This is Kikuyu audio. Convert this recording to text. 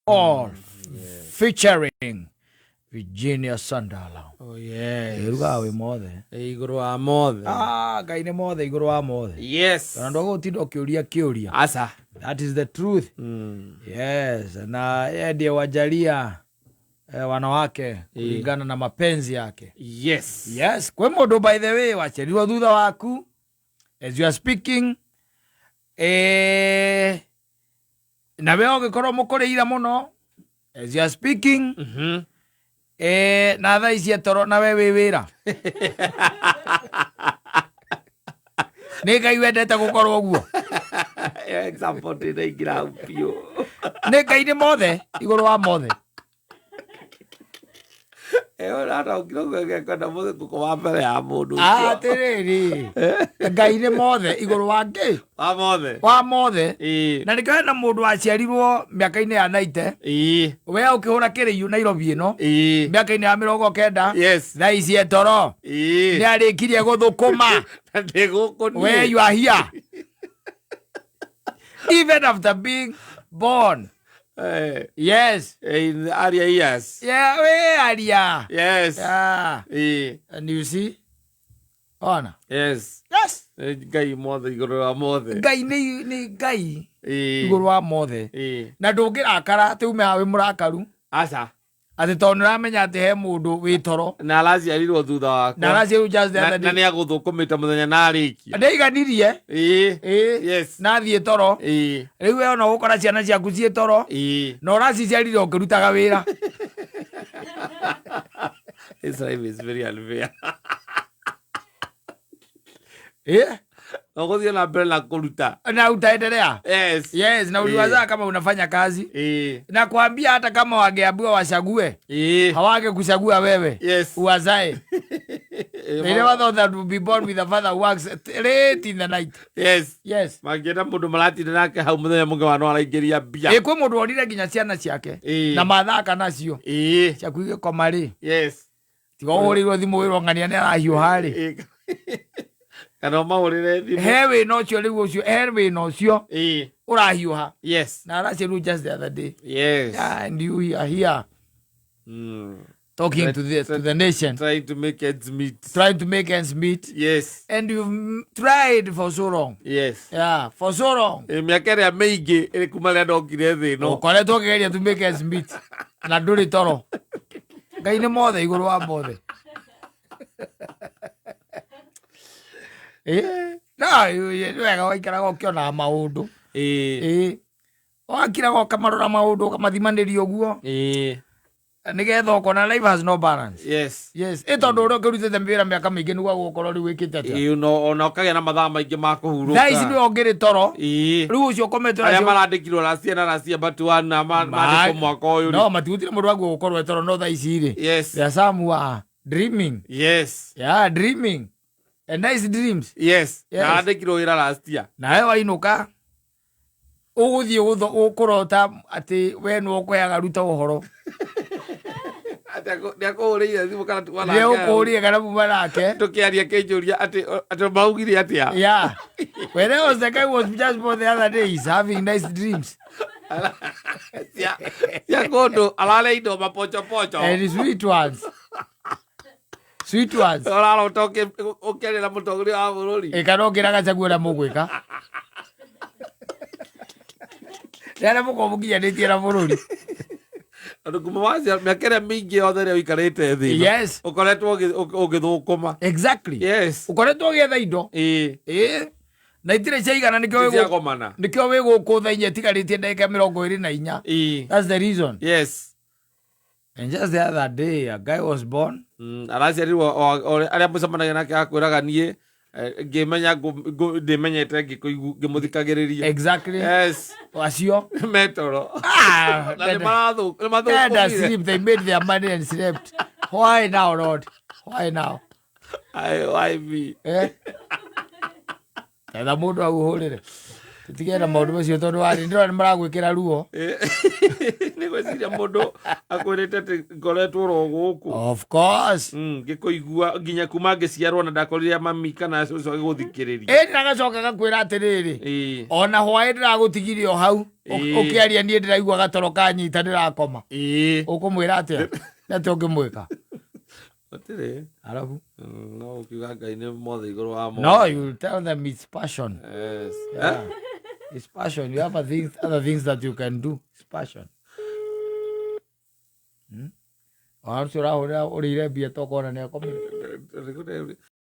All featuring Virginia Sandala. Oh, yes. Ĩrugaga wĩ mothe. Ĩ igũrũ wa mothe. Ah, Ngai nĩ mothe igũrũ wa mothe. Yes. Ona ndwagũtinda ũkĩũria kĩũria. Aca. That is the truth. Yes, na yeye ndiye wajalia wanawake kulingana na mapenzi yake. Yes. Yes, kwĩ mũndũ by the way waciarirwo thutha waku as you are speaking, nawe ũgĩkorwo mũkũrĩire mũno as you are speaking, na thaa ici etoro nawe wĩ wĩra. Nĩ Ngai wendete gũkorwo ũguo. Ĩyo example ndĩnaingĩra hau biũ. Nĩ Ngai nĩ mothe igũrũ wa mothe. Ĩyo ndataũkirwo ũguo ngekwenda mũthĩ gũkoma mbere ya mũndũ ũcio. Atĩrĩrĩ, Ngai nĩ mothe igũrũ wa ngĩ Wa mothe. Wa mothe. Ĩĩ. Na nĩkĩo hena mũndũ waciarirwo mĩaka-inĩ ya 90, we ũkĩhũra kĩrĩiũ Nairobi ĩno, mĩaka-inĩ ya 90. Thaa ici etoro. Nĩ arĩkirie gũthũkũma. Na ndĩ gũkũ niĩ. Where you are here even after being born. Yes. In the earlier years. Yeah, we aria. Yeah. And you see, ona. Yes. Ngai mothe igũrũ wa mothe. Ngai nĩ Ngai igũrũ wa mothe. Na ndũngĩrakara atĩ ume haha wĩ mũrakaru Aca. atĩ tondũ nĩũramenya atĩ he mũndũ wĩ toro Na araciarirwo thutha wakwa. Na araciarirwo just the Na other na day. nĩ agũthũkũmĩte mũthenya na arĩkia. Ndĩiganirie. Ĩĩ. Na thiĩ toro. Rĩu we ona ũgũkora ciana ciaku ciĩ toro na ũraciciarire ũkĩrutaga wĩra. This life is very unfair. Na ũgũthiĩ na mbere na kũruta. Na utaendelea. Yes, na uliwazaa kama unafanya kazi. Na kuambia hata kama wangeambiwa wachague, hawange kuchagua wewe uwazae. They never thought that would be born with a father who works late in the night. Mangĩenda mũndũ maratinda nake hau mũthenya mũgima no araingĩria mbia. Ĩ, kwĩ mũndũ wonire nginya ciana ciake na mathaka nacio ciaku igĩkoma rĩ, tiga ũhũrĩirwo thimũ wĩrwo ng'ania nĩ arahiũha rĩ. Kana ũmahũrĩre thimũ. He wĩna ũcio rĩu, ũcio he wĩna ũcio ũrahiũha na araciarwo just the other day. Yeah, and you are here talking to the nation, Trying to make ends meet. Trying to make ends meet, and you've tried for so long. Yeah, for so long. Ĩ, mĩaka ĩrĩa mĩingĩ ĩrĩ kuma rĩrĩa ndokire thĩ ĩno. Ũkoretwo ũkĩgeria to make ends meet na ndũrĩ toro. Ngai nĩ mothe igũrũ wa mothe. No nĩ wega waikaraga ũkĩonaga maũndũ. Ĩ, wakiraga ũkamarora maũndũ, ũkamathimanĩria ũguo, nĩgetha ũkona life has no balance. Yes, ĩ, tondũ ũrĩa ũkĩrutĩte wĩra mĩaka mĩingĩ nĩguo gũkorwo rĩu wĩkĩte atĩa? Ĩĩ, no ona ũkagĩa na mathaa maingĩ ma kũhurũka. Thaa ici nĩwe ũngĩrĩ toro. Rĩu ũcio ũkomete Arĩa ũracio- marandĩkirwo racia na racia but one na mandĩkwo mwaka ũyũ rĩ. No matigũtirĩ mũndũ waguo gũkorwo e toro, no thaa ici rĩ, there are some who are dreaming. Yeah, dreaming and nice dreams. Na arandĩkirwo wĩra last year. Nawe wainũka ũgũthiĩ ũkũrota atĩ we nĩwe ũkũheaga Ruto ũhoro. Atĩ nĩakũhũrĩire thimũ kana tuma nĩ nake hau. ũkũũrie kana muma nake. Tũkĩaria kĩnjũria atĩ maugire atĩa. Yeah, when I was the guy who was just born the other day is having nice dreams. Cia kũndũ ararĩa indo mapochopocho. And sweet ones, sweet ones. Ũrarota ũkĩaria na mũtongoria wa bũrũri. Ĩ, kana ũngĩra Gachagua ũrĩa mũgwĩka rĩarĩa mũkorwo mũkinyanĩtie na bũrũri. Tondũ kuma wacia mĩaka ĩrĩa mĩingĩ yothe ĩrĩa ũikarĩte thĩ ĩno, ũkoretwo ũgĩthũkũma. Ũkoretwo ũgĩetha indo. Ĩ, na itirĩ ciaigana, nĩkĩo Ciagomana. Nĩkĩo wĩ gũkũ thaa 4 itigarĩtie ndagĩka 24. That's the reason. And just the other day a guy was born. Araciarirwo arĩa mũcemanagia nake akwĩraga niĩ ngĩmenya ndĩmenyete ngĩmũthikagĩrĩria. Acio Metoro. Ah, Na nĩ Tenda mathũkũmire. sleep. They made their money and slept. Why now, Lord? Why now? Ai, why me? Eh? Etha mũndũ aguhũrĩre. Tũtigane na maũndũ macio tondũ warĩ ndĩrona nĩ maragwĩkĩra ruo. Nĩ gwĩciria mũndũ akwĩrĩte atĩ ngoretwo ro gũkũ. Of course. Ngĩkũigua nginya kuma ngĩciarwo na ndakorire mami kana cũcũ agĩgũthikĩrĩria. Ĩni nagacoka gakwĩra atĩrĩrĩ, ona hwaĩ ndĩragũtigire o hau ũkĩaria niĩ ndĩraigua gatoro kanyita ndĩrakoma. Ũkũmwĩra atĩa? Nĩ atĩa ũngĩmwĩka? Gũtirĩ. Arabu. No ũkiuga Ngai nĩ mothe igũrũ wa mothe. No, you tell them it's passion. Yes. Yeah. It's passion. You have a things, other things that you can do. It's passion. Ona ũcio ũrahũrĩra ũrĩire mbia tokorwo nĩ akomire. Eh?